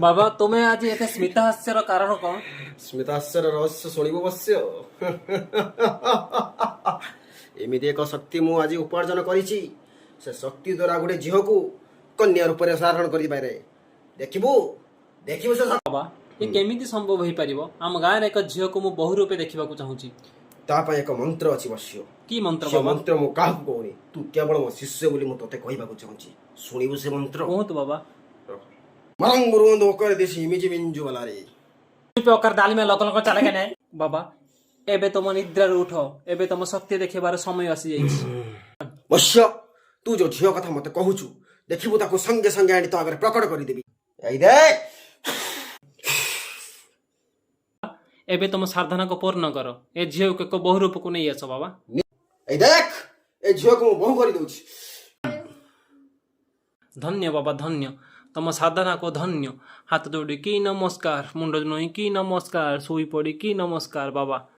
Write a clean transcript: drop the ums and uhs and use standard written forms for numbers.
ବାବା, ତୁମେ ଆଜି ଏତେ ସ୍ମିତହାସ୍ୟର କାରଣ କଣ? ସ୍ମିତାସ୍ୟର ରହସ୍ୟ ଶୁଣିବୁ ବଶ୍ୟ? ଏମିତି ଏକ ଶକ୍ତି ମୁଁ ଆଜି ଉପାର୍ଜନ କରିଛି, ସେ ଶକ୍ତି ଦ୍ୱାରା ଗୋଟେ ଝିଅକୁ କନ୍ୟା ରୂପରେ ଧାରଣ କରିପାରେ। ଦେଖିବୁ, ଦେଖିବୁ ସେ ବାବା, ଏ କେମିତି ସମ୍ଭବ ହେଇପାରିବ? ଆମ ଗାଁରେ ଏକ ଝିଅକୁ ମୁଁ ବହୁ ରୂପେ ଦେଖିବାକୁ ଚାହୁଁଛି। ତା ପାଇଁ ଏକ ମନ୍ତ୍ର ଅଛି ବଶ୍ୟ। କି ମନ୍ତ୍ର ସେ ବାବା? ମନ୍ତ୍ର ମୁଁ କାହାକୁ କହୁନି। ତୁ କେବଳ ମୋ ଶିଷ୍ୟ ବୋଲି ମୁଁ ତତେ କହିବାକୁ ଚାହୁଁଛି। ଶୁଣିବୁ ସେ ମନ୍ତ୍ର? କୁହନ୍ତୁ ବାବା। ମରଙ୍ଗ ରୁଅନ୍ତୁ ଓକରେ ଦେଶୀ ମିଜି ମିଞ୍ଜୁ ବାଲାରେ। ବାବା, ଏବେ ତମ ନିଦ୍ରାରୁ ଉଠ। ଏବେ ତମ ଶକ୍ତି ଦେଖିବାର ସମୟ ଆସିଯାଇଛି। ବଶ୍ୟ, ତୁ ଯୋଉ ଝିଅ କଥା ମତେ କହୁଛୁ, ଦେଖିବୁ, ତାକୁ ସଙ୍ଗେ ସଙ୍ଗେ ଆଣି ତୋ ଆଗରେ ପ୍ରକଟ କରିଦେବି। ଏଇ ଦେଖ। ଏବେ ତମ ସାଧନାକୁ ପୂର୍ଣ୍ଣ କର। ଏ ଝିଅକୁ ଏକ ବହୁ ରୂପକୁ ନେଇ ଆସ ବାବା। ଏଇ ଦେଖ, ଏ ଝିଅକୁ ମୁଁ ବୋହୂ କରିଦଉଛି। ଧନ୍ୟ ବାବା, ଧନ୍ୟ। ତମ ସାଧନାକୁ ଧନ୍ୟ। ହାତ ଯୋଡ଼ିକି ନମସ୍କାର, ମୁଣ୍ଡ ନୋଇକି ନମସ୍କାର, ଶୋଇ ପଡ଼ିକି ନମସ୍କାର ବାବା।